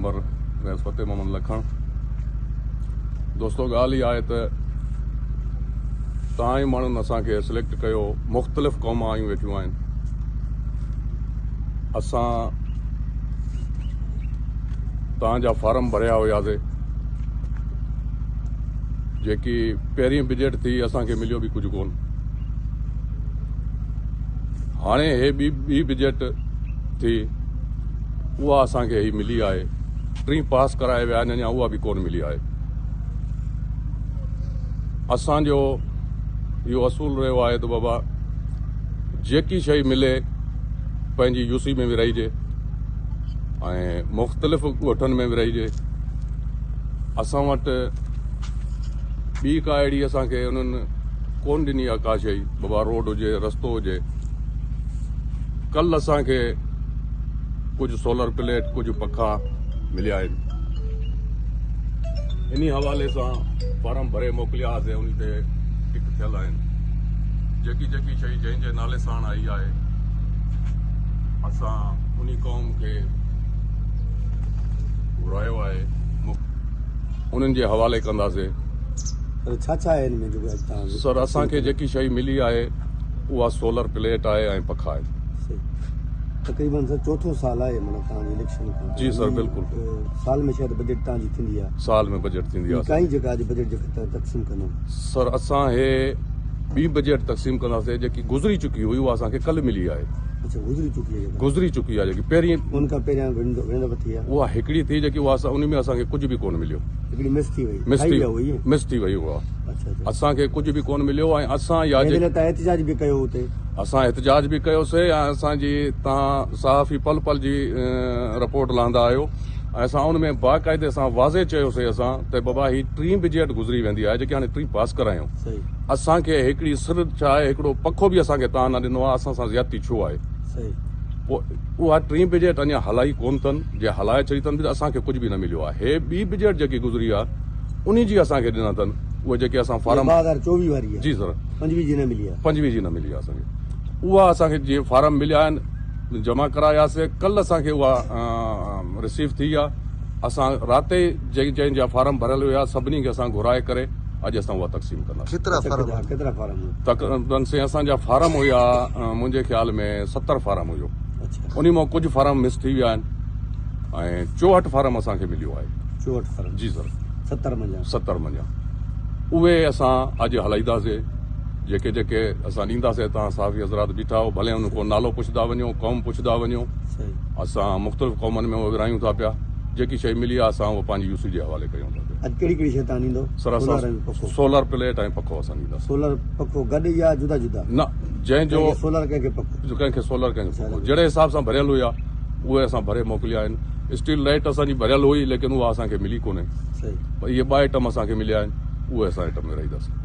Member رئيس فتح محمد لکڻ. دوستو ڳالهه اها آهي ته توهان ئي ماڻهن اسان کي سليڪٽ ڪيو، مختلف قومان آيون ويٺيون آهن، اسان توهان جا فارم ڀريا هياسي، جيڪي پهرين بجيٽ ٿي اسان کي مليو به ڪجهه ڪون، هاڻي هي ٻي بجيٽ ٿي اها اسان کي هي ملي آهي، ٽين پاس ڪرائي ويا آهن اڃا اها به ڪون ملي آهي. اسان جو اهو اصول رهيو آهي ته بابا جيڪي شيء ملي پنهنجي يو سي ۾ ورهائجي ۽ مختلف ڳوٺن ۾ ورهائجي. اسان وٽ ٻي ڪا اهڙي اسان کي انهن ڪون ڏني آهي ڪا شيء، بابا روڊ هجي رستو هجي. ڪل اسان کي ڪجهه سولر پليٽ ڪجهه پکا مليا آهن، انهي حوالي سان فارم ڀري موڪليا هئاسي، انهي تي ٽڪ ٿيل آهن. جيڪي جيڪي شيء جنهن جي نالي ساڻ آئي آهي اسان انهي قوم کي گهرايو آهي، انهن جي حوالي ڪنداسي. سر ڇا ڇا آهي ان ۾ جيڪو اڄ توهان سر اسان کي جيڪي شيء ملي آهي اها سولر پليٽ آهي ۽ پکا آهن. تقريبن سر چوٿون سال آهي معنيٰ توهان جي اليڪشن کان. جي سر بلڪل. سال ۾ شايد بجيٽ توهان جي ٿيندي آهي. سال ۾ بجيٽ ٿيندي آهي. ڪائين جيڪا اڄ بجيٽ جيڪا توهان تقسيم ڪندو. سر اسان هي ٻي بجيٽ تقسيم ڪنداسين جيڪي گذري چڪي هئي اها اسان کي ڪلهه ملي آهي. اڇا گذري چڪي آهي جيڪا. گذري چڪي آهي جيڪي پهرين. ان کان پهريان گهڻي دفعا ٿي آهي. اها هڪڙي ٿي جيڪي اها ان ۾ اسان کي ڪجهه به ڪونه مليو. هڪڙي مس ٿي وئي. مس ٿي وئي مس ٿي وئي اها. اڇا اڇا. اسان کي ڪجهه به ڪونه مليو ۽ اسان يا جنهن جي لاء توهان احتجاج به ڪيو اتي. اسان احتجاج به ڪيوسي ۽ اسان جي توهان صحافي پل پل جي رپورٽ لهندا آهيو ۽ اسان ان ۾ باقاعدي سان واضح چيوسي اسان ته بابا هي ٽين بجيٽ گذري ويندي آهي جيڪي هاڻي ٽين پاس ڪرايون اسان کي هڪڙي سر ڇا آهي هڪڙو پکو به اسان کي توهان نه ڏنو آهي اسان سان زيادتي ڇو آهي پوء اها ٽين بجيٽ اڃا هلائي ڪون اٿن جي هلائي ڇڏي اٿن به ته اسان کي ڪجهه به نه مليو آهي هي ٻي بجيٽ جيڪي گذري آهي انهي جي اسان کي ڏنا اٿن اهي جيڪي اسان فارم 2024 واري جي سر 25 جي نه ملي آهي 25 جي نه ملي آهي اسان کي اها اسان کي جي فارم مليا آهن جمع ڪراياسي ڪل اسان کي اها رسيو ٿي آهي اسان رات ئي جنهن جنهن جا فارم ڀريل هيا سڀني کي اسان گهرائي ڪري اڄ اسان اها تقسيم ڪنداسين. ڪيترا فارم هيا؟ ڪيترا فارم هيا؟ تقريبن سائين اسان جا فارم هيا منهنجي خيال ۾ 70 فارم هيو انهي مان ڪجهه فارم مس ٿي ويا آهن ۽ 64 فارم اسان کي مليو آهي. 64 فارم؟ جي سر. 70 منجهان؟ 70 منجهان اهي اسان اڄ هلائينداسي جيڪي جيڪي اسان ڏينداسي توهان صحافي حضرات بيٺا آهيو ڀلي ان ڪو نالو پڇندا وڃو قوم پڇندا وڃو اسان مختلف قومن ۾ ورهايون ٿا پيا جيڪي شيء ملي آهي اسان اهو پنهنجي يو سي جي حوالي ڪيون ٿا پيا. اڄ ڪهڙي ڪهڙي شيء توهان ڏيندو؟ سر اسان سولر پليٽ ۽ پکو اسان ڏينداسين. سولر پکو گڏ يا جدا جدا؟ نه جنهن جو ڪنهن کي سولر ڪنهن کي پکو. ڪنهن کي سولر ڪنهن کي پکو جهڙي حساب سان ڀريل هيا اهي اسان ڀري موڪليا آهن. اسٽيل لائيٽ اسان جي ڀريل هئي ليڪن اها اسان کي ملي ڪونهي. صحيح. اهي ٻه آئٽم اسان کي مليا آهن اهي اسان آئٽم ورهائينداسين.